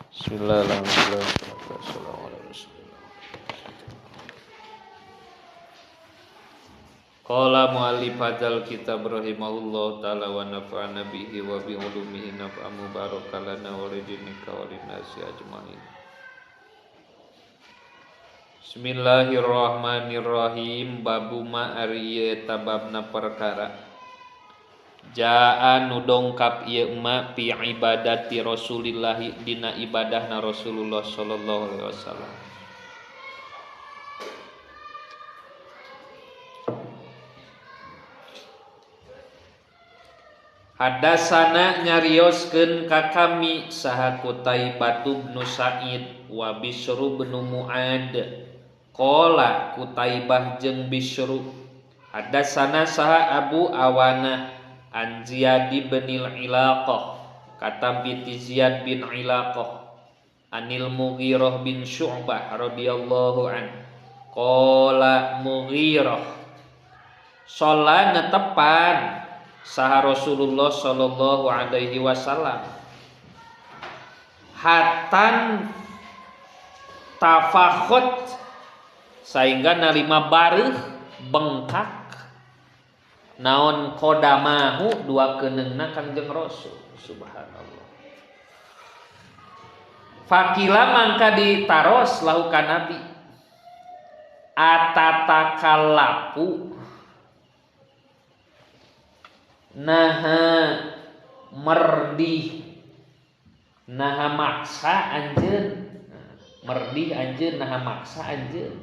Bismillahirrahmanirrahim. Qala mu'allif hadzal kitab rahimahullah ta'ala wa nafa'ana bihi wa bi ulumihi naf'a mubarakatan lana wa lidinika wa linnasi ajmain. Bismillahirrahmanirrahim. Babu ma ari tababna perkara. Jaa nu dongkap ieu ma fi ibadati Rasulillahi dina ibadahna Rasulullah sallallahu alaihi wasallam. Hadasana nyarioskeun ka kami saha Qutaibah bin Sa'id wa Bisru bin Mu'ad. Qala Qutaibah jeung Bisru. Hadasana saha Abu Awana an Ziyad bin Ilaqah katampi ti Ziyad bin Ilaqah anil Mughirah bin Syu'bah radhiyallahu an. Qala Mughirah sholat netepan saha Rasulullah sallallahu alaihi wasallam hatan tafakhut sehingga nalima bareuh bengkak naon qodamahu dua keuneungna Kangjeng Rasul. Subhanallah. Fakila mangka ditaros lahu ka Nabi atatakalapu naha merdih naha maksa anjeun merdih anjeun naha maksa anjeun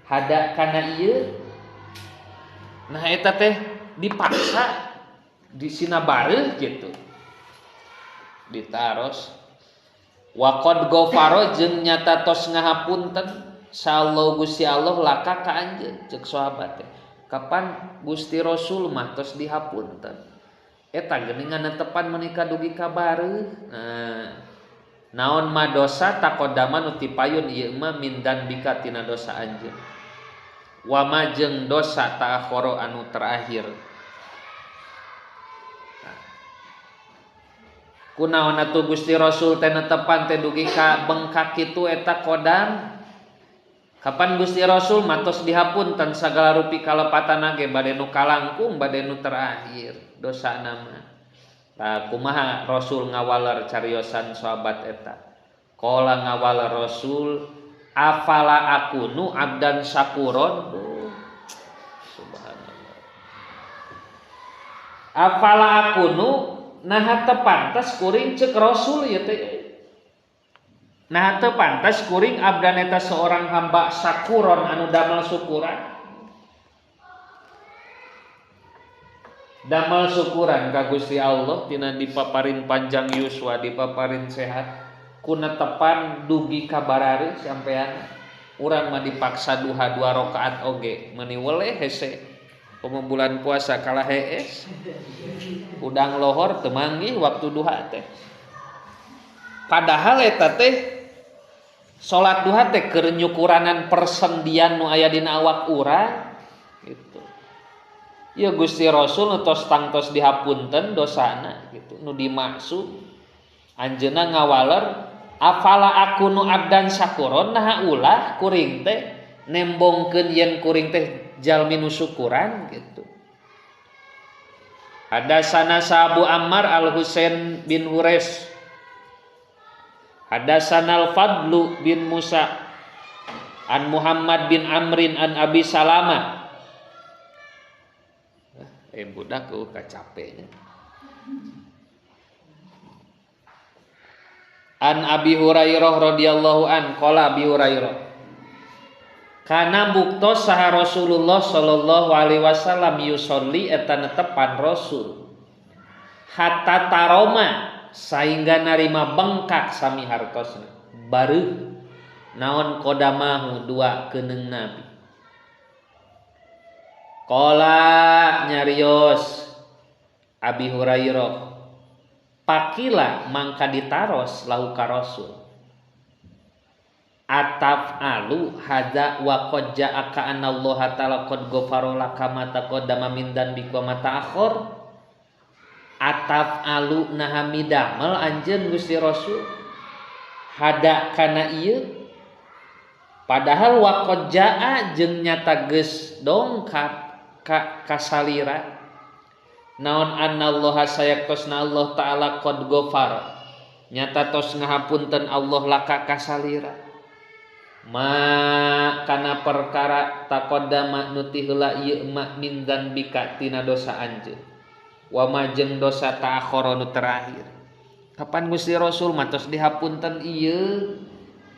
hada kana ieu nah eta teh dipaksa di sina bareuh gitu ditaros wa qad ghafara jeung nyata tos ngahapunten sallallahu Gusti Allah laka ka anjeun ceuk sahabat teh kapan Gusti Rasul mah tos dihapunten eta geuningan netepan menikah dugi ka bareuh. Nah naon ma dosa taqoddama nu tipayun ieu mah min dan bika tina dosa anjeun wa ma jeung dosa ta'akhara anu terakhir. Nah, kunaon atuh Gusti Rasul teh netepan teh dugi ka bengkak kitu eta kodam. Kapan Gusti Rasul matos dihapunten sagala rupi kalepatana ge bade nu kalangkung bade nu terakhir dosana mah. Tah kumaha Rasul ngawaler cariosan sahabat eta. Qala ngawaler Rasul afala akunu abdan syakuron. Subhanallah. Afala akunu naha teu pantes kuring ceuk Rasul ieu teh. Nah teu pantas kuring abdan eta seorang hamba syakuron anu damel syukuran. Damel syukuran ka Gusti Allah tina dipaparin panjang yuswa, dipaparin sehat, kuna tepan dugi ka barari sampean. Urang mah dipaksa duha 2 rakaat oge, meuni weleh hese. Komo bulan puasa kalah hees. Udang lohor teu manggih waktu duha teh. Padahal eta teh salat duha teh keur nyukuranan persendian nu aya dina awak urang gitu. Ya Gusti Rasul nu tos tangtos dihapunten dosana gitu, nu dimaksud anjeunna ngawaler afala akunu abdan syakuron naha ulah kuring teh nembongkeun yen kuring teh jalmi nu syukuran gitu. Hadasana Abu Ammar Al Husain bin Hures Hadasana Al-Fadlu bin Musa an Muhammad bin Amrin an Abi Salamah. Budak kacapenya. An Abi Hurairah radhiyallahu an qala Abi Hurairah kana buktos saha Rasulullah sallallahu alaihi wasallam yusolli eta netepan Rasul hatta taroma sehingga narima bengkak sami hartosna bareuh naon qodamahu dua keuneung Nabi. Qala nyarios Abi Hurairah pakila mangka ditaros lahu ka Rasul ataf alu hadza wa qad ja'aka anallaha ta'ala qad ghafara laka ma taqaddama min danbika wa ma ta'akhkhar. Ataf alu naha midamel anjeun Gusti Rasul Hada kana ieu padahal waqad jaa jeung nyata geus dongkap ka kasalira naon anallaha sayaktosna Allah taala qad ghafar nyata tos ngahapunten Allah laka kasalira ma kana perkara taqaddama nu ti heula ieu ma min dzanbika tina dosa anjeun wa ma jeung dosa ta'akhara nu terakhir. Kapan Gusti Rasul mah tos dihapunten ieu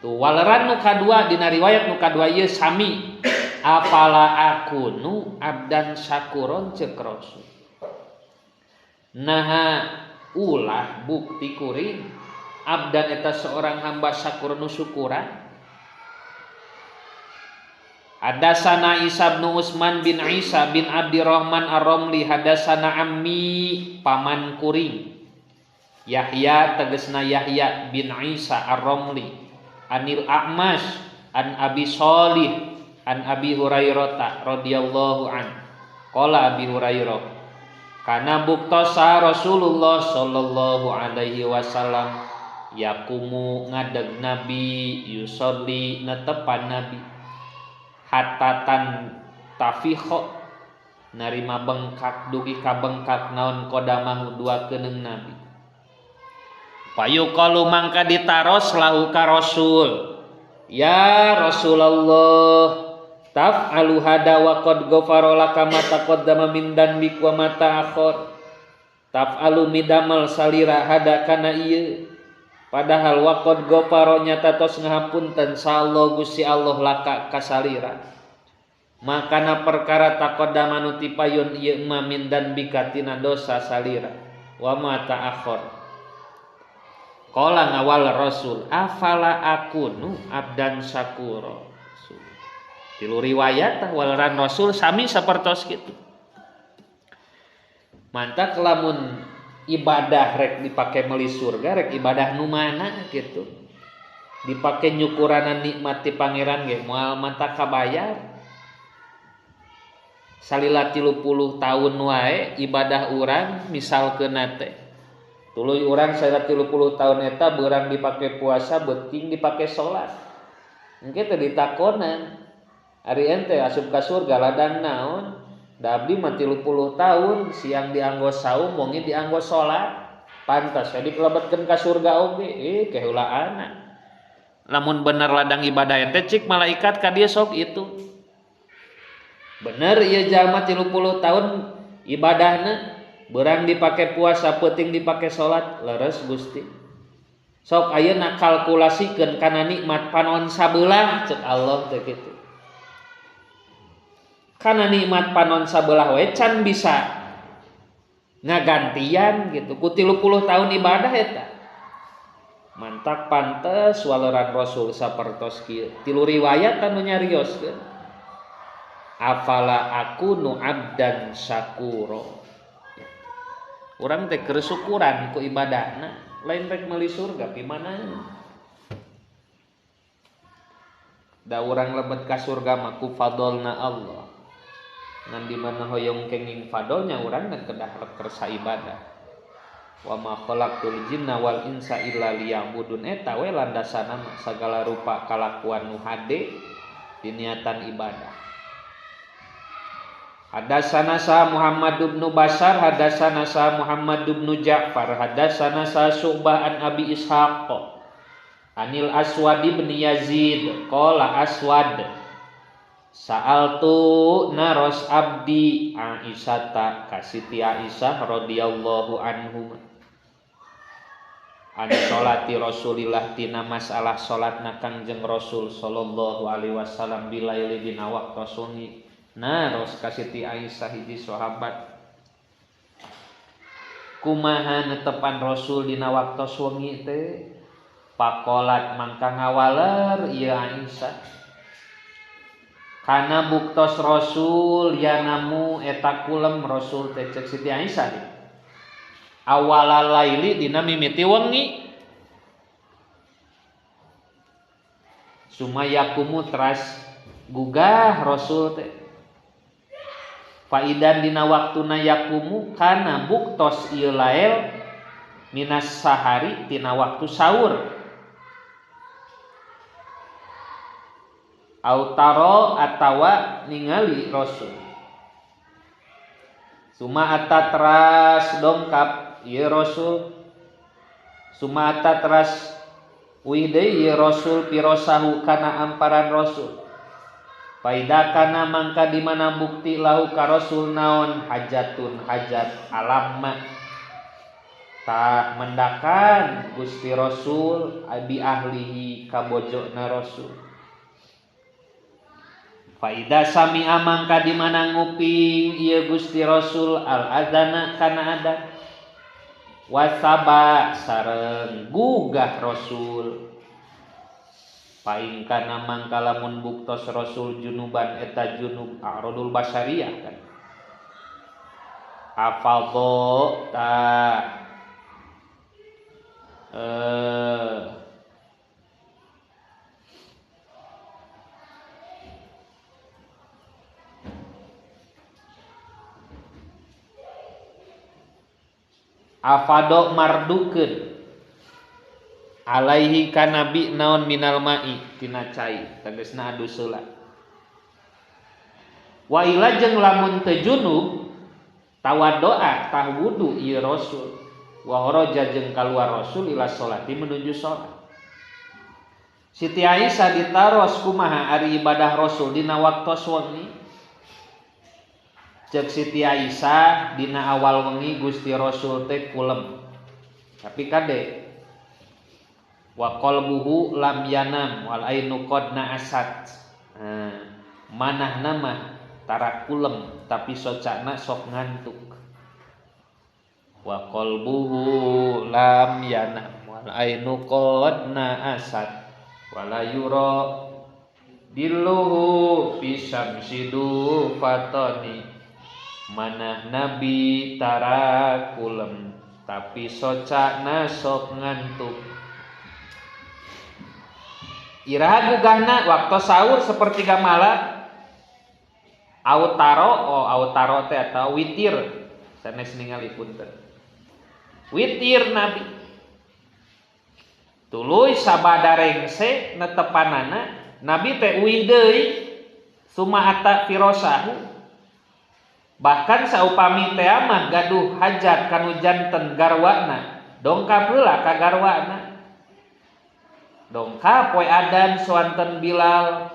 tuh waleran nu kadua dina riwayat nu kadua ieu sami afala akunu abdan syakuron ceuk Rasul. Naha ulah bukti kuring abdan eta seorang hamba syakur nu syukuran. Hadasana Isa bin Utsman bin Isa bin Abdirrahman Ar-Ramli hadasana ammi paman kuring Yahya tegesna Yahya bin Isa Ar-Ramli anil A'mash an Abi Shalih an Abi Hurairah radhiyallahu an qala Abi Hurairah kana buktosa Rasulullah sallallahu alaihi wasallam yakumu ngadeg nabi yusolli netepan nabi hatta tan tafikho narima bengkak dugi ka bengkak naon qodamahu dua keuneng nabi payuqalu mangka ditaros lahu ka Rasul ya Rasulullah taf'alu hada wa qad ghafara laka ma taqaddama min danbik wa ma ta'akhkhar taf'alu midamel salira hada kana ieu padahal wa qad ghafara nyata tos ngahapunten sallallahu Gusti Allah laka kasalira makana perkara taqaddama nu tipayun ieu ma min danbika tina dosa salira wa ma ta'akhkhar. Qala ngawal Rasul afala akunu abdan syakura. Tilu riwayat waleran Rasul sami sapertos kitu. Mantak lamun ibadah rek dipake meuli surga rek ibadah nu mana kitu. Dipake nyukuranan nikmat ti pangeran ge moal mantak kabayar. Salila 30 tahun wae ibadah urang misalkeun teh. Tuluy urang salila 30 tahun eta beurang dipake puasa beuting dipake salat. Engke teh ditakonan. Ari ente asup ka surga ladang naon? Da abdi mah 30 tahun siang dianggo saum wengi dianggo salat. Pantas we dipelebetkeun ka surga oge. Kehulaana. Lamun bener ladang ibadah ente cik malaikat ka dieu sok itu. Bener ieu jalma 30 tahun ibadahna beurang dipake puasa peuting dipake salat leres Gusti. Sok ayeuna kalkulasikeun kana nikmat panon sabelah cek Allah teh kitu. Kana nikmat panon sabelah we can bisa ngagantian gitu ku 30 tahun ibadah eta. Mantak pantes waleran Rasul sapertos kieu. Tilu riwayat anu nyarioskeun. Afala akunu abdan syakura. Urang teh keur syukuran ku ibadahna, lain rek meuli surga pimana. Da urang lebet ka surga mah ku fadolna Allah. Ngan di mana hoyong kenging fadolnya urang na kedah kersa ibadah. Wa ma khalaqtul jinna wal insa illa liya'budun eta we landasana sagala rupa kalakuan nu hade diniatan ibadah. Hadasana sa Muhammad bin Bashar hadasana sa Muhammad bin Ja'far hadasana sa Syu'bah an Abi Ishaq anil Aswad bin Yazid qala Aswad sa'altu naros abdi Aisyata ka Siti Aisyah radhiyallahu anhu an sholati Rasulillah tina masalah salatna Kangjeng Rasul sallallahu alaihi wasallam bilaili dina waktu sunyi. Naros ka Siti Aisyah hiji sahabat kumaha netepan Rasul dina waktu wengi teh pakolat mangka ngawaler ieu Aisyah kana buktos Rasul yanamu eta kulem Rasul teh cek Siti Aisyah awala laili dina mimiti wengi sumayakumu teras gugah Rasul teh faidan dina waktuna yakumu kana buktos ieu lael minas sahari tina waktu sahur Au taro atawa ningali Rasul. Suma ata teras dongkap ieu Rasul. Suma ata teras uih deui ieu Rasul pirosahu kana amparan Rasul. Faida kana mangka di mana bukti lahu ka Rasul naon hajatun hajat alamma. Tah mendakan Gusti Rasul abi ahlihi ka bojona Rasul. Faida sami'a mangka di mana nguping ieu Gusti Rasul al adzana kana adan. Wasaba sareng gugah Rasul. Paing kana mangka lamun buktos Rasul junuban eta junub a'radul basyariah kan. Afadho ta afado mardukeun alaihi ka nabi naon minal ma'i tina cai tegasna adu seula. Wa ila jeung lamun teu junub tawaddoa tah wudu ieu Rasul. Wa kharaja jeung kaluar Rasul ila sholati menuju sholat. Siti Aisyah ditaros kumaha ari ibadah Rasul dina waktos wengi. Cek Siti Aisyah dina awal wengi Gusti Rasul teh kulem. Tapi kade wa qalbuhu lam yanam wal ainu qad na'asat. Manahna mah tara kulem tapi socana sok ngantuk. Wa qalbuhu lam yanam wal ainu qad na'asat wala yura dilluhu fi syamsidu fatani. Manah nabi tara kulem tapi socana sok ngantuk. Iraha gugahna waktu sahur sepertiga malam autaro oh autaro teh atau witir sanes ningali punten. Witir nabi tuluy sabada rengse netepanana nabi teh uih deui suma ata firosahu. Bahkan saupami teh mah gaduh hajat kanu janten garwana dongkap heula ka garwana. Dongkap poe adan soanten Bilal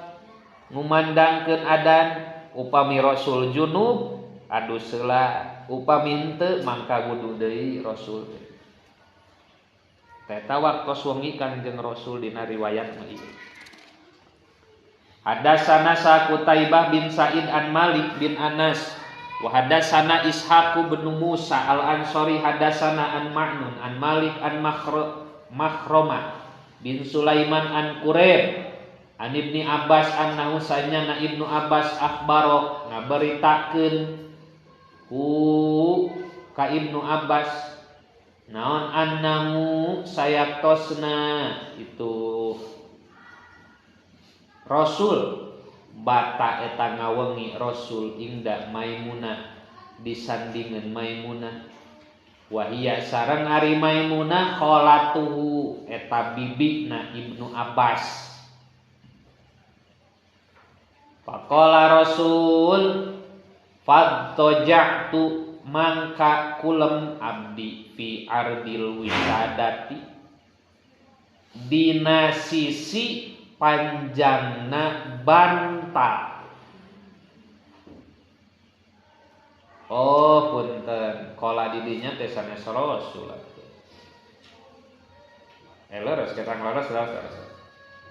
ngumandangkeun adan upami Rasul junub adu seula upami henteu mangka wudu deui Rasul teh. Eta waktos wengi Kangjeng Rasul dina riwayat mah ieu. Hadasana sa Qutaibah bin Sa'id an Malik bin Anas wa hadasana Ishaq bin Musa al-Ansari hadasana an Ma'nun an Malik an Makhromah bin Sulaiman an Quraib an Ibni Abbas annahu sanyana Ibnu Abbas akhbaro ngaberitakeun ku ka Ibnu Abbas naon annahu sayaktosna itu Rasul bata eta ngawengi Rasul ingda Maimunah disandingan Maimunah wahia sareng ari Maimunah kholatuhu eta bibina Ibnu Abbas. Faqala Rasul fadtoja'tu mangka kulem abdi fi ardil wisadati dina sisi panjangna bantal. Oh punten kola didinya teh sanes Rasul atuh. Leres ketang leres leres.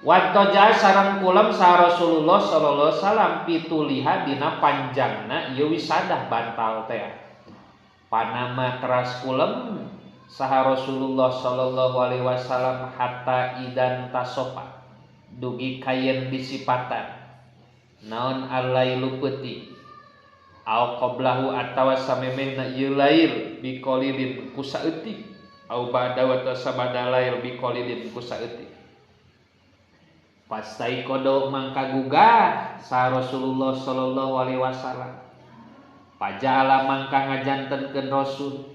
Wattoja sareng kulem sa Rasulullah sallallahu alaihi wasallam pituliha dina panjangna ieu wisadah bantal teh. Panama teras kulem saha Rasulullah sallallahu alaihi wasallam hatta idan tasopa dugi kayen disipatan naon alailu peuting au qablahu atawa samemehna ieu lail biqalilin ku saeutik au ba'da wa tasabada lail biqalilin ku saeutik. Pastai kodo mangka gugah sa Rasulullah sallallahu alaihi wasallam paja'ala mangka ngajantenkeun Rasul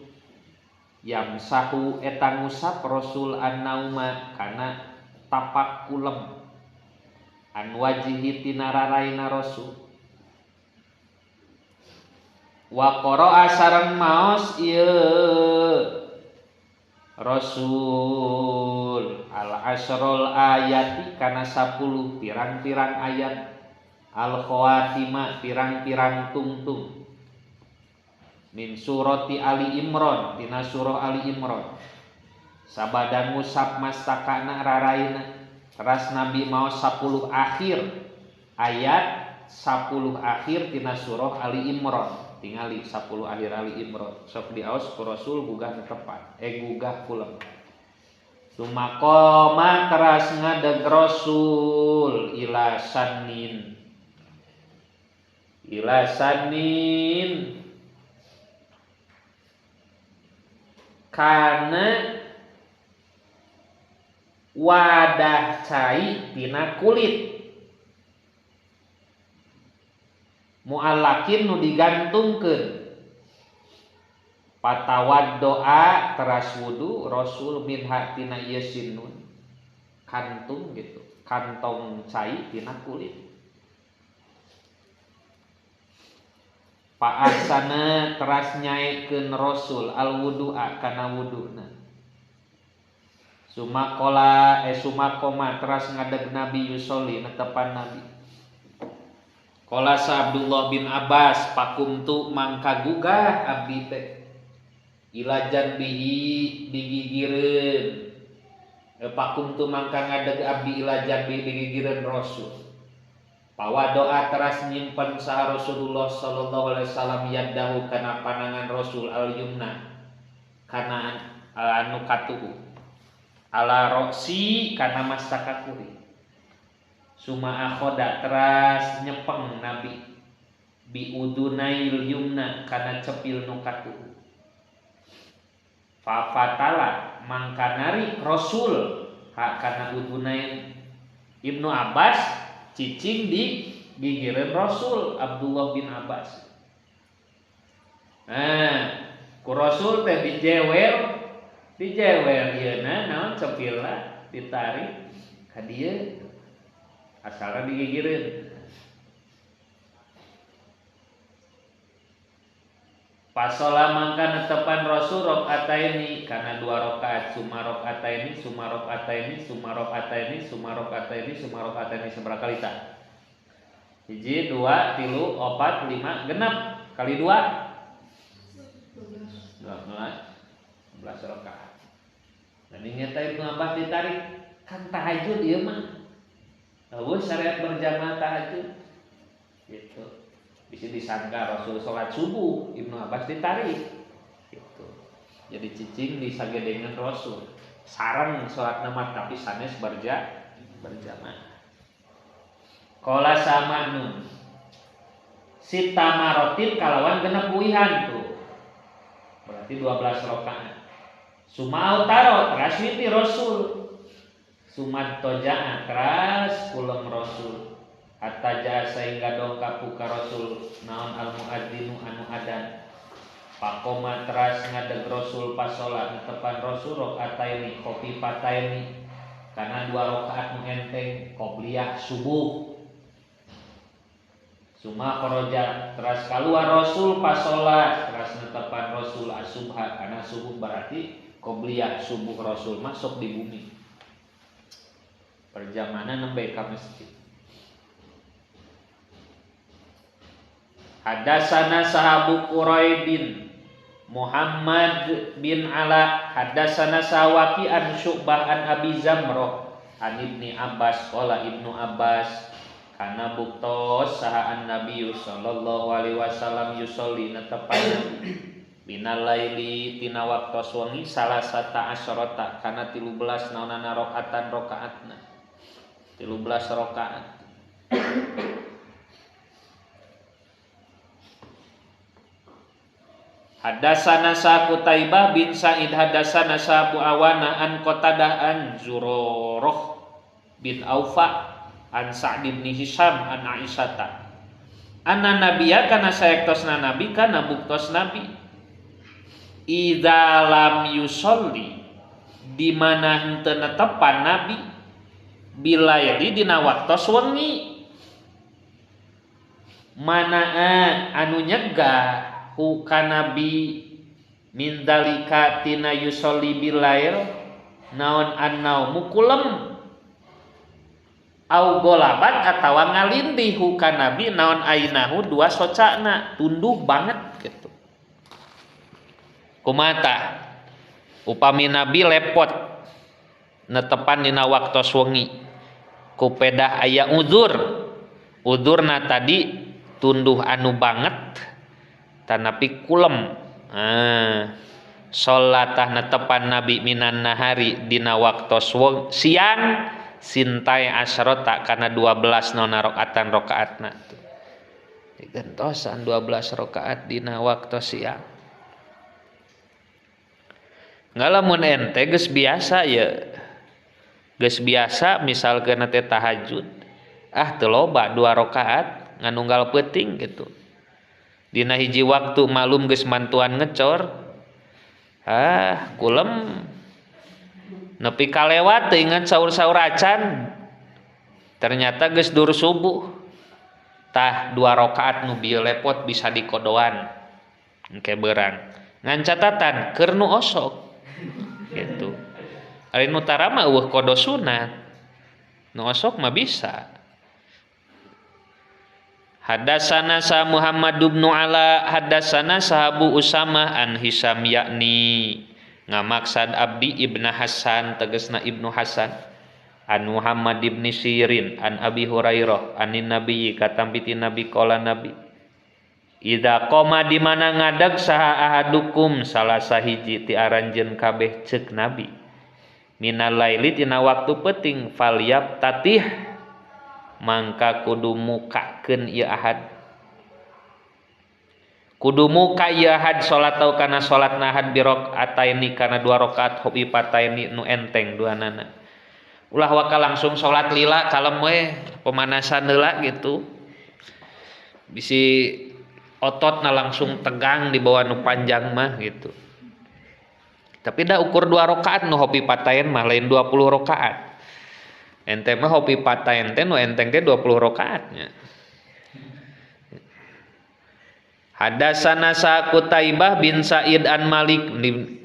yamsahu eta ngusap Rasul an-nauma kana tapak kulem. An wajhi tina raraina Rasul. Wa qara'a sareng maos ieu Rasul al asrul ayati kana 10 pirang-pirang ayat al khawatima pirang-pirang tungtung min surati Ali Imran tina surah Ali Imran. Sabada ngusap mastakana raraina teras Nabi maos 10 akhir ayat 10 akhir tina surah Ali Imran. Tingali 10 akhir Ali Imran sok diaos ku Rasul gugah tepat gugah kulem. Sumakoma teras ngadeg Rasul ila sanin ila sanin kana wadah cai tina kulit mu'allakin nu digantungkeun. Patawad doa teras wudu Rasul min tina ieu sinun kantung gitu, kantong cai tina kulit. Paasana teras nyaekeun Rasul al wudu'a kana wuduna. Sumakola sumakoma teras ngadeg Nabi yusoli netepan Nabi. Qala sa Abdullah bin Abbas pakumtu mangka gugah abdi teh ilajan bihi digigireun. Pakumtu mangka ngadeg abdi ilajan bihi digigireun Rasul. Pawa doa teras nyimpen saha Rasulullah sallallahu alaihi wasallam yadahu kana panangan Rasul al yumna kana anu katuhu ala roksi kana mastaka kuri. Suma akhoda teras nyepeng Nabi bi udunail yumna kana cepil nu katuhu. Fa fatala mangka narik Rasul ha kana udunail. Ibnu Abbas cicing di gigireun Rasul Abdullah bin Abbas. Nah, ku Rasul teh dijewer ieu na naon cepilna ditarik ka dieu asalna digigireun. Pasola mangka netepan Rasul rakaataini kana 2 rakaat summa rakaataini summa rakaataini summa rakaataini summa rakaataini summa rakaataini sabaraha kali tah? 1 2 3 4 5 genep kali 2 12 rakaat. Dan ini nyata Ibnu Abbas ditarik kan tahajud ieu mah. Eueuh syariat berjamaah tahajud. Gitu. Bisa disangka Rasul sholat subuh, Ibnu Abbas ditarik. Gitu. Jadi cicing disagedengan Rasul. Sareng sholat nama tapi sanes berjamaah. Qala sama nun. Sitamarotin kalawan genep uihan tuh. Berarti 12 rakaat. Sumau taro teras mimpi Rasul. Sumad toja'a teras kulem Rasul. Hatta jaa sehingga dongkap ka Rasul naon al muadzinu anu adan. Pakoma teras ngadeg Rasul pasolat netepan Rasul rakaataini khafifataini kana 2 rakaat nu enteng qobliyah subuh. Suma kharaja teras kaluar Rasul pasolat teras netepan Rasul asubha kana subuh berarti qobliyah subuh Rasul masuk di bumi. Perjamanan nembe ka masjid. Hadasana sahabu Quraibin Muhammad bin Ala hadasana Sawaki an Syu'bah an Abi Zamroh an Ibni Abbas qala Ibnu Abbas kana buktos saha an Nabi sallallahu alaihi wasallam yusolli netepan minal laili tina waktos wengi salasata asyrata kana 13 naonana rakaatan rakaatna 13 rakaat. Hadasana sa Qutaibah bin Sa'id hadasana sa Abu Awana an Qatadah an Zurarah bin Aufa an Sa'd bin Hisham an Aisyata anna nabiyya kana sayektosna nabi kana buktos nabi idza lam yusolli di mana henteu netepan nabi Bilaili dina waktos wengi manaa anu nyegah hu ka nabi min dalika tina yusolli bilail naon annaumu kulem au golabat atawa ngalindih hu ka nabi naon ainahu dua socana tunduh banget gitu. Kumata upami nabi lepot netepan dina waktos wengi kupedah aya uzur, uzurna tadi tunduh anu banget tanapi kulem. Salatah netepan nabi minan nahari dina waktos siang sintai asrota kana 12 nona rakaatan rakaatna. Digentosan 12 rakaat dina waktos siang. Ngalamun ente geus biasa ya. Geus biasa misalkeun teh tahajud. Ah teu loba 2 rakaat nganunggal peuting gitu. Dina hiji waktu malum geus mantuan ngecor. Ah kulem nepi kalewat teu ingat saur-saur acan. Ternyata geus dur subuh. Tah 2 rakaat nu bieu lepot bisa dikodoan. Engke beurang. Ngan catatan keur nu osok gitu. Ari nu tara mah eueuh kodo sunat. Nu osok mah bisa. Hadasana sa Muhammad bin Ala hadasana sahabu Usamah an Hisam yakni ngamaksad abdi Ibnu Hasan tegasna Ibnu Hasan an Muhammad ibn Sirin an Abi Hurairah anin Nabi katampi ti Nabi qala Nabi idza qoma di mana ngadag saha ahadukum salah sahiji ti aranjeun kabeh ceuk Nabi minal laili tina waktu peuting falyab tatih mangka kudu mukakeun ieu ahad kudu muka ieu ahad salat tau kana salat ahad bi rakaataini kana 2 rakaat khafifataini nu enteng duanana. Ulah waka langsung salat lila kalem we pemanasan heula gitu bisi ototna langsung tegang di bawah nu panjang mah gitu. Tapi dah ukur 2 rakaat nu khafifatain mah lain 20 rakaat. Ente mah khafifatain teh nu enteng teh 20 rakaatnya. Hadasana sa Qutaibah bin Sa'id an Malik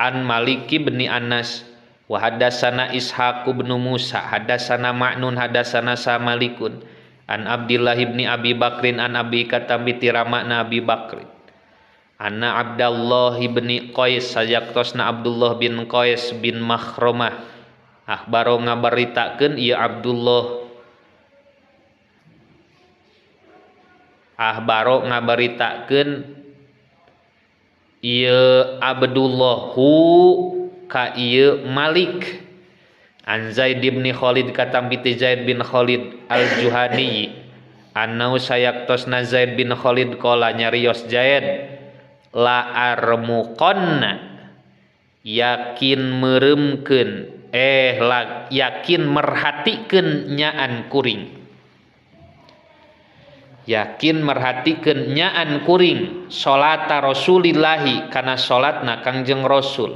an Maliki bin Anas wa hadasana Ishaq bin Musa hadasana Ma'nun hadasana sa Malikun an Abdullah bin Abi Bakrin an Abi katambi tiramana Abi Bakrin anna Abdullah bin Qais sajaktosna Abdullah bin Qais bin Makhrumah akhbaro ngabaritakeun ieu Abdullah akhbaro ngabaritakeun ieu Abdullahu ka ieu Malik an Zaid bin Khalid katampi ti Zaid bin Khalid al-Juhani annau sayaktosna Zaid bin Khalid qala nyarios Zaid la armuqanna yakin meuremkeun yakin merhatikeun nyaan kuring yakin merhatikeun nyaan kuring salata Rasulillahi kana salatna Kangjeng Rasul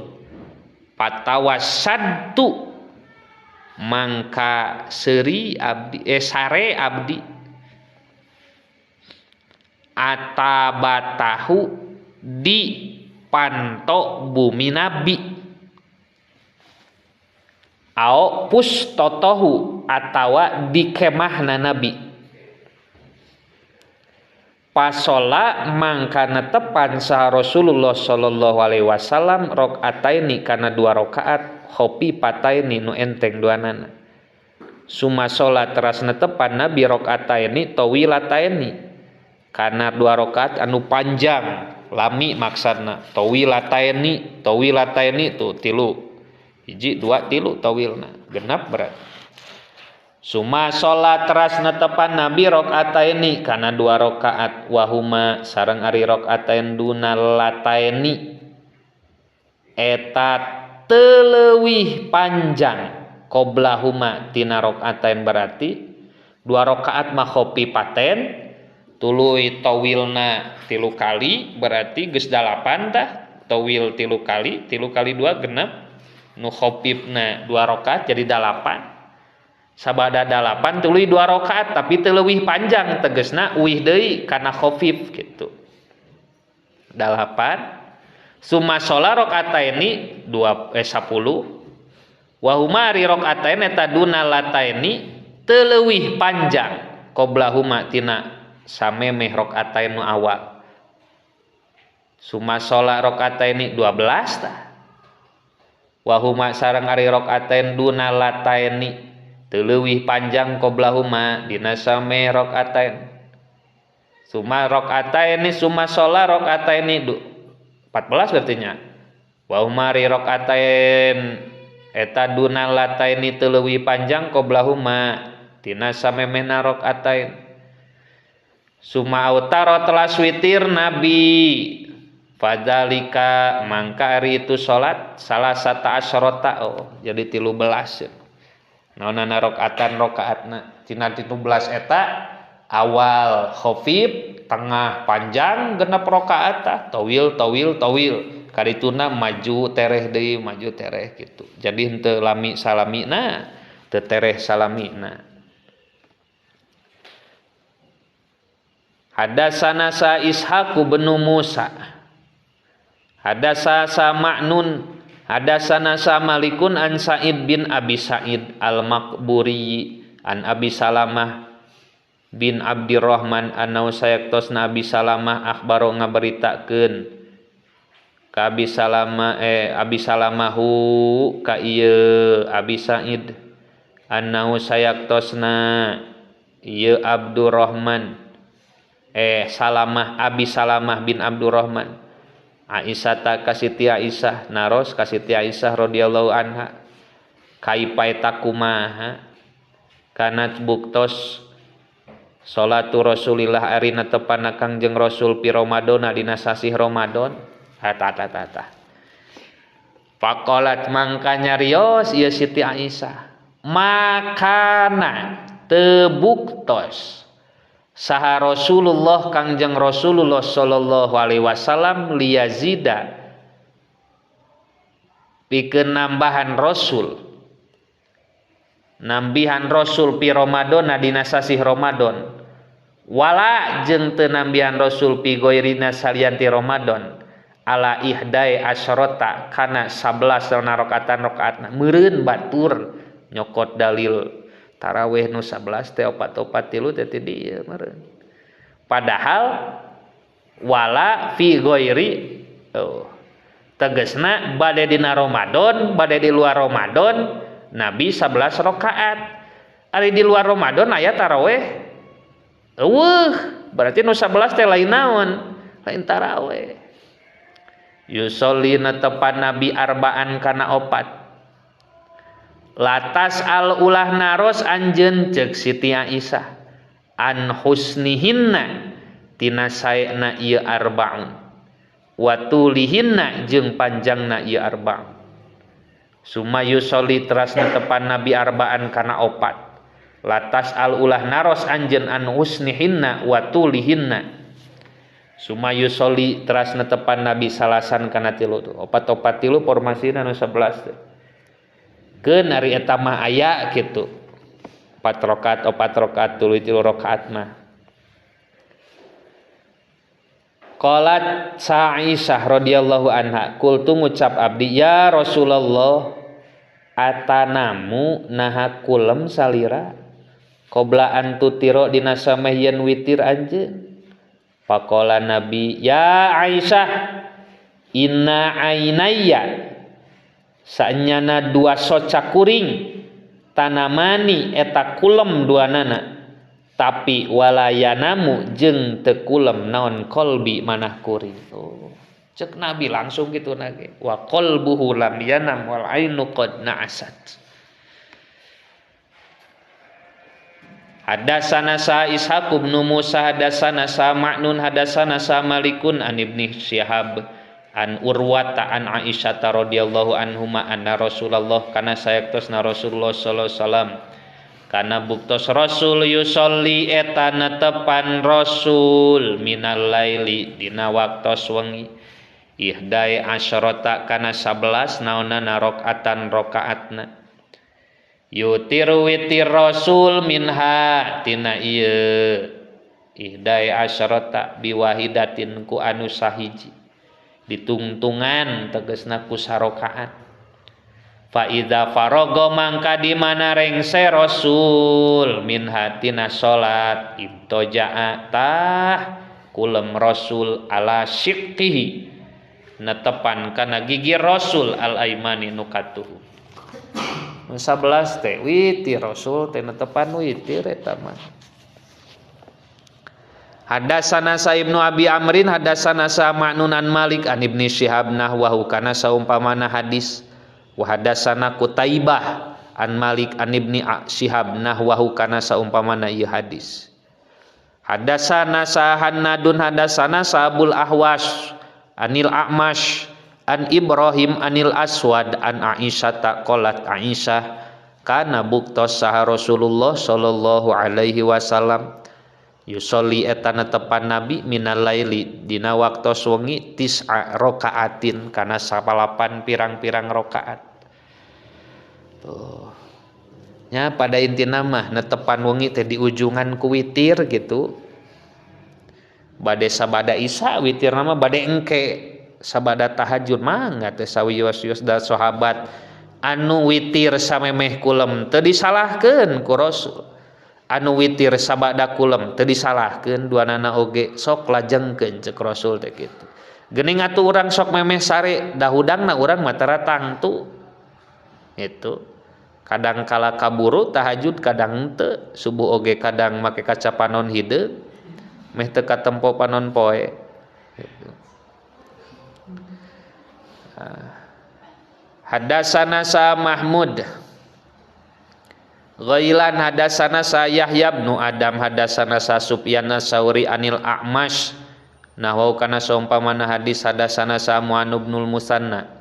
patawasadtu mangka seuri abdi sare abdi atabatahu di panto bumi nabi ao pustotohu atawa di kemahna nabi pasola mangka netepan saha Rasulullah sallallahu alaihi wasallam rakaataini kana 2 rakaat khafifataini nu enteng duanana suma salat teras netepan nabi rakaataini tawilataini kana 2 rakaat anu panjang lami maksudna tawilataini tawilataini tuh tilu hiji dua tilu tawilna genap berat. Suma salat teras netepan nabi rakaataini kana 2 rakaat wahuma sareng ari rakaatain duna lataini eta teleuwih panjang qoblahuma tina rakaatain berarti 2 rakaat mah khafifatain tuluy tawilna 3 kali berarti geus 8 tah tawil 3 kali 3 kali 2 genep nu khafifna 2 rakaat jadi 8. Sabada 8 tuluy 2 rakaat tapi teu leuwih panjang tegasna uih deui kana khafif kitu. 8 summa sholat rakaataini 2 10 wa huma ari rakaatain eta duna lataini teu leuwih panjang qoblahuma tina samemeh rakaatain nu awal. Summa sholat rakaataini 12 tah. Wa huma sareng ari rakaatain duna lataini teu leuwih panjang qoblahuma dina samemeh rakaatain. Summa rakaatain summa sholat rakaatain 14 berarti nya. Wa huma ari rakaatain eta duna lataini teu leuwih panjang qoblahuma tina samemehna rakaatain. Summa autara telas witir Nabi fadzalika mangka ari itu salat salasata asyrata oh jadi 13. Naonana rakaatan rakaatna tina 13 eta awal khafif tengah panjang genep rakaat tawil tawil tawil karituna maju tereh deui maju tereh gitu. Jadi henteu lami salamina teu tereh salamina. Hadasana sa Ishaq bin Musa hadasa sa Ma'nun hadasana sa Malikun an Sa'id bin Abi Sa'id al-Maqburi an Abi Salamah bin Abdirrahman anau sayaktosna Abi Salamah akhbaro ngaberitakeun ka Abi Salamah Abi Salamahu ka ieu Abi Sa'id anau sayaktosna ieu Abdurrahman Salamah Abi Salamah bin Abdurrahman Aisyah ta ka Siti Aisyah naros ka Siti Aisyah radhiyallahu anha kaipa eta kumaha kana buktos salatu Rasulillah arina tepana Kangjeng Rasul pi Ramadona dina sasih Ramadan eta eta eta faqalat mangka nyarios ieu Siti Aisyah makana teu buktos saha Rasulullah Kangjeng Rasulullah sallallahu alaihi wasallam liyazida pikeun nambahan Rasul nambihan Rasul pi Ramadona dina sasih Ramadan wala jeung teu nambihan Rasul pi goirina salian ti Ramadan ala ihdai asyrata kana 11 rakaatan rakaatna meureun batur nyokot dalil tarawih nu 11 teh 4 3 teh ti dieu meureun padahal wala fi ghairi oh tegasna bade dina Ramadan bade di luar Ramadan Nabi 11 rakaat ari di luar Ramadan aya tarawih eueuh berarti nu 11 teh lain naon lain tarawih yusholli tepan Nabi arba'an kana opat latas al ulah naros anjeun ceuk Siti Aisyah an husnihinna tina saena ieu arbaun wa tulihinna jeung panjangna ieu arbaun summa yusolli teras netepan Nabi arba'an kana opat latas al ulah naros anjeun an husnihinna wa tulihinna summa yusolli teras netepan Nabi salasan kana tilu opat-opat tilu formasina nu 11 teh keun ari eta mah aya kitu 4 rakaat 4 rakaat tuluy 3 rakaat mah. Qalat Aisyah radhiyallahu anha qultu ngucap abdi ya Rasulullah atanamu naha kulem salira qabla an tutiro dina sameh yen witir anjeun. Faqala Nabi ya Aisyah inna ainayya saenyana dua soca kuring tanamani eta kulem dua nana tapi walayanamu jeung teu kulem naon qalbi manah kuring. Oh, cek Nabi langsung gitu nage wa qalbuhu lam yanam wal ainu qad na'asat. Hadasana sa Ishaq bin Musa hadasana sa Ma'nun hadasana sa Malikun an Ibni Syihab an Urwata an Aisyah radhiyallahu anhuma anna Rasulullah kana sayektosna Rasulullah sallallahu alaihi wasallam kana buktos Rasul yusolli eta netepan Rasul minal laili dina waktos wengi ihdai asyrata kana 11 naonana rakaatan rakaatna Yutiru witir Rasul minha tina ieu ihdai asyrata biwahidatin ku anu sahiji ditungtungan tegasna ku sarokaat. Fa idza faraga mangka di mana rengse Rasul minha tina salat ibtoja'a tah kulem Rasul ala syiqqihi netepan kana gigi Rasul al aimani nu katuhu. 11 teh witir Rasul teh netepan witir eta mah. Hadasana sa Ibnu Abi Amrin hadasana sa Ma'nun an Malik an Ibni Syihab nahwahu kana saumpamana hadis. Wa hadasana Qutaibah an Malik an Ibni Syihab nahwahu kana saumpamana ieu hadis. Hadasana sa Hannadun hadasana sa Abul Ahwas anil A'mash an Ibrahim anil Aswad an Aisyah taqalat Aisyah kana buktos saha Rasulullah sallallahu alaihi wasallam yusolli eta netepan Nabi minal laili dina waktos wengi tis'a rokaatin kana sapalapan pirang-pirang rokaat. Tuh. Nya pada intina mah netepan wengi teh di ujungan ku witir gitu. Bade sabada isya witir nama bade engke sabada tahajud mangga teh sawios-wios da sahabat anu witir samemeh kulem teu disalahkeun ku Rasul. Anu witir sabada kulem teu disalahkeun duanana oge sok lajengkeun ceuk Rasul teh kitu. Geuning atuh urang sok memeh sare da hudangna urang mah tara tangtu. Itu. Kadang kala kaburu tahajud kadang teu, subuh oge kadang make kaca panon hideung meh teu katempo panon poe. Gitu. Hadasana sa Mahmud Ghailan hadasana sa Yahya bin Adam hadasana sa Sufyan Sauri anil A'mash nahwa kana saumpamana hadis hadasana sa Mu'an bin Musanna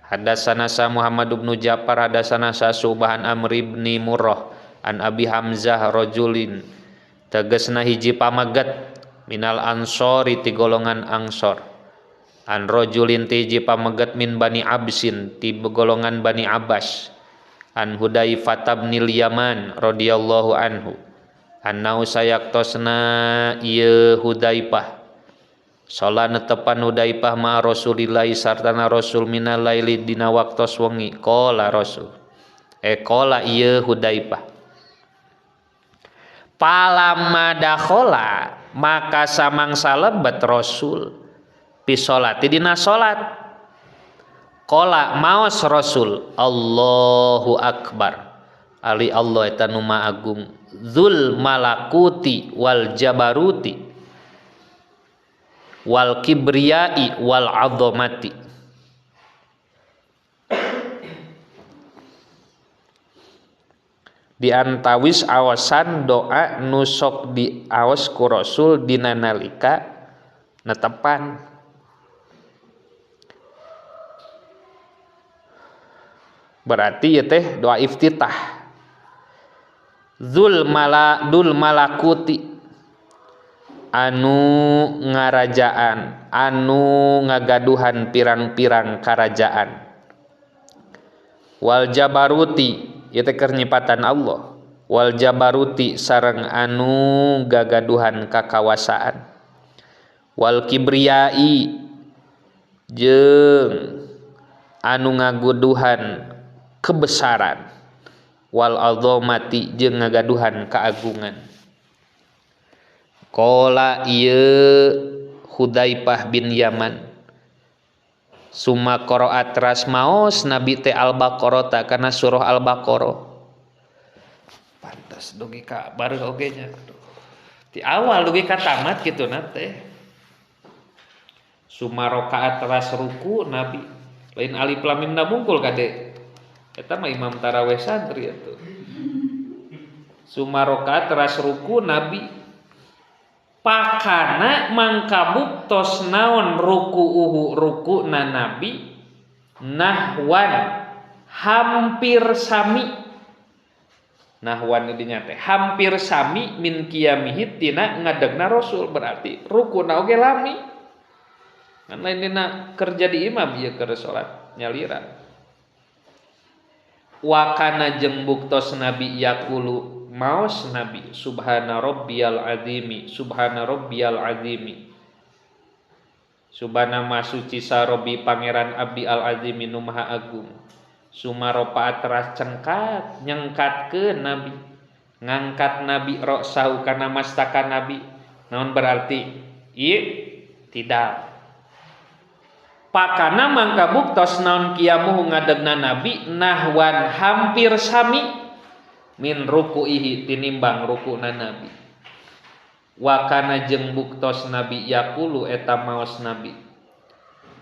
hadasana sa Muhammad bin Ja'far hadasana sa Subahan Amr bin Murrah an Abi Hamzah rajulin tegasna hiji pamaget minal ansori ti golongan Ansor an rajulin ti hiji pameget min Bani Absin ti golongan Bani Abbas an Hudaifah bin Yaman radhiyallahu anhu annau sayaktosna ieu Hudaifah salat netepan Hudaifah ma Rasulillah sartana Rasul minal laili dina waktos wengi qala Rasul qala ieu Hudaifah palamma dakhala maka samangsa lebet Rasul fi sholati dina salat qala maos Rasul Allahu akbar ali Allah eta nu maha agung dzul malakuti wal jabaruti wal kibriyai wal azamati. Di antawis awasan doa nu sok diaos ku Rasul dina nalika netepan. Berarti ya teh doa iftitah. Dzul mala dul malakuti anu ngarajaan, anu ngagaduhan pirang-pirang karajaan. Wal jabaruti ieu teh keur nyipatan Allah. Wal jabaruti sareng anu gagaduhan kakawasaan. Wal kibriyai jeung anu ngaguduhan kebesaran. Wal azamati jeung ngagaduhan keagungan. Qala ieu Hudaifah bin Yaman summa qara'a teras maos Nabi teh Al-Baqarah ta kana surah Al-Baqarah. Pantes dugi ka bareuh oge nya. Di awal dugi ka tamat kitu na teh. Summa raka'a teras ruku Nabi. Lain alif lam mim na bungkul kade. Eta mah imam tarawih santri atuh. Summa raka'a teras ruku Nabi. Pakana mangkabuk tos naon rukuuhu rukuna Nabi nahwan hampir sami. Nahwan dinya teh hampir sami min qiyamihi tina ngadegna Rasul, berarti rukuna oge lami. Kan lain dina kerja di imam ieu keur salat nyalira. Wa kana jeung buktos nabi yaqulu maos nabi subhana rabbiyal azimi subhana rabbiyal azimi subhana masuci sarobi pangeran abdi al azimi nu maha agung. Sumaropa teras cengkat nyengkatkeun nabi ngangkat nabi roksahu kana mastaka nabi naon berarti ieu tidak pakana mangka buktos naon kiamuhu ngadegna nabi nahwan hampir sami min rukuihi tinimbang rukuna nabi. Wa kana jeung buktos nabi yaqulu eta maos nabi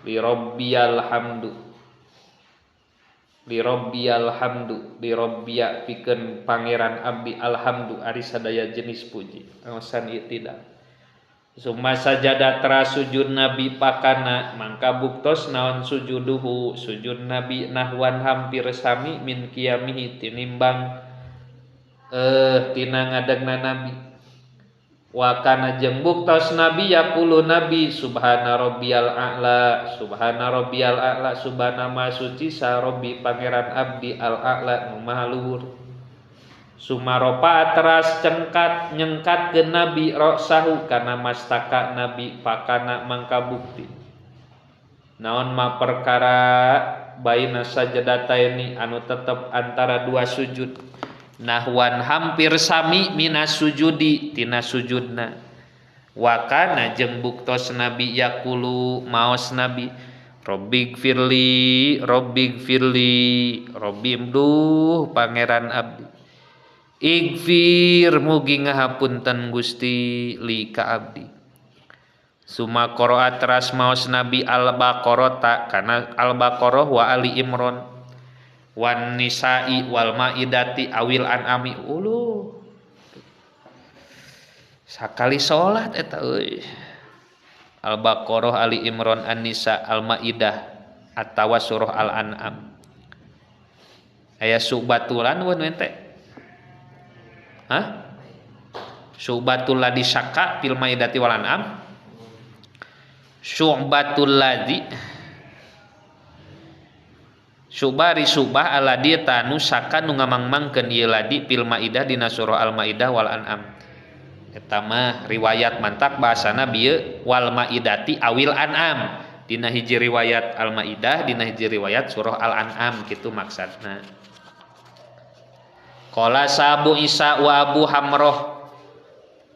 li rabbiyal hamdu li rabbiyal hamdu li rabbiya pikeun pangeran abdi alhamdu ari sadaya jenis puji awasan ieu tidak. Summa sajada teras sujud nabi pakana mangka buktos naon sujuduhu sujud nabi nahwan hampir sami min qiyamihi tinimbang tina ngadegna nabi. Wa kana jeung buktos nabi yaqulu nabi subhana rabbiyal a'la subhana rabbiyal a'la subhana ma suci sa rabbi pangeran abdi al a'la nu maha luhur. Sumaropa teras cengkat nyengkat ke nabi roksahu kana mastaka nabi pakana mangka bukti naon ma perkara baina sajadataini anu tetep antara dua sujud nahwan hampir sami minas sujudi tina sujudna. Wa kana jeung buktos nabi yaqulu maos nabi Rabbigfirli Rabbigfirli Rabbi duh pangeran abdi igfir mugi ngahapunten Gusti li ka abdi. Suma qara'a teras maos nabi al-Baqarah kana al-Baqarah wa Ali Imran wan nisa'i wal maidati awil an'ami ulu sakali salat eta euy. Al-Baqarah Ali Imran An-Nisa Al-Maidah atawa surah Al-An'am aya subatulan weun ente. Hah? Syu'batul ladzi syakka fil maidati wal an'am. Syu'batul ladzi syubari subah alladzi tanu saka nu ngamangmangkeun ieu ladi fil maidah dina surah Al Maidah wal An'am. Eta mah riwayat mantak bahasana bieu wal maidati awil an'am. Dina hiji riwayat Al Maidah, dina hiji riwayat surah Al An'am kitu maksudna. Qala Abu Isa wa Abu Hamroh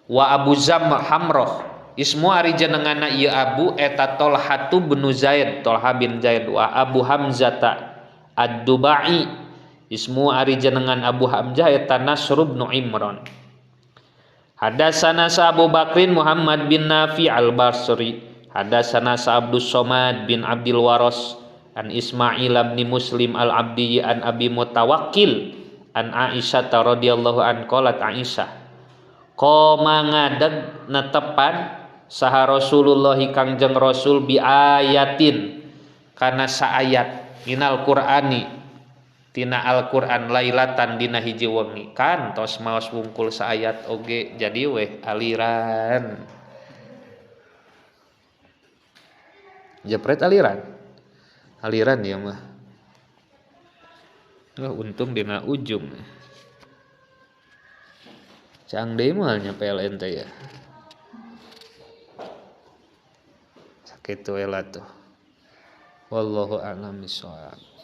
wa Abu Zam Hamroh ismu ari jenengana ieu Abu eta Tolhatu bin Zaid Tolha bin Zaid wa Abu Hamzata Ad-Dubai ismu ari jenengan Abu Hamzah eta Nasr bin Imran. Hadasana Abu Bakrin Muhammad bin Nafi Al-Basri hadasana Abdus Somad bin Abdul Waros an Ismail bin Muslim Al-Abdi an Abi Mutawakkil an Aisyah radhiyallahu an qalat Aisyah qoma ngadeg netepan saha Rasulullah Kangjeng Rasul bi ayatin kana saayat minal Qur'ani tina Al-Qur'an lailatan dina hiji wengi kan tos maos wungkul saayat oge jadi weh aliran jepret aliran aliran ya mah. Oh, untung dina ujung. Cang deui moal nya PLN teh ya. Sakitu we lah tuh. Wallahu a'lam bishawab.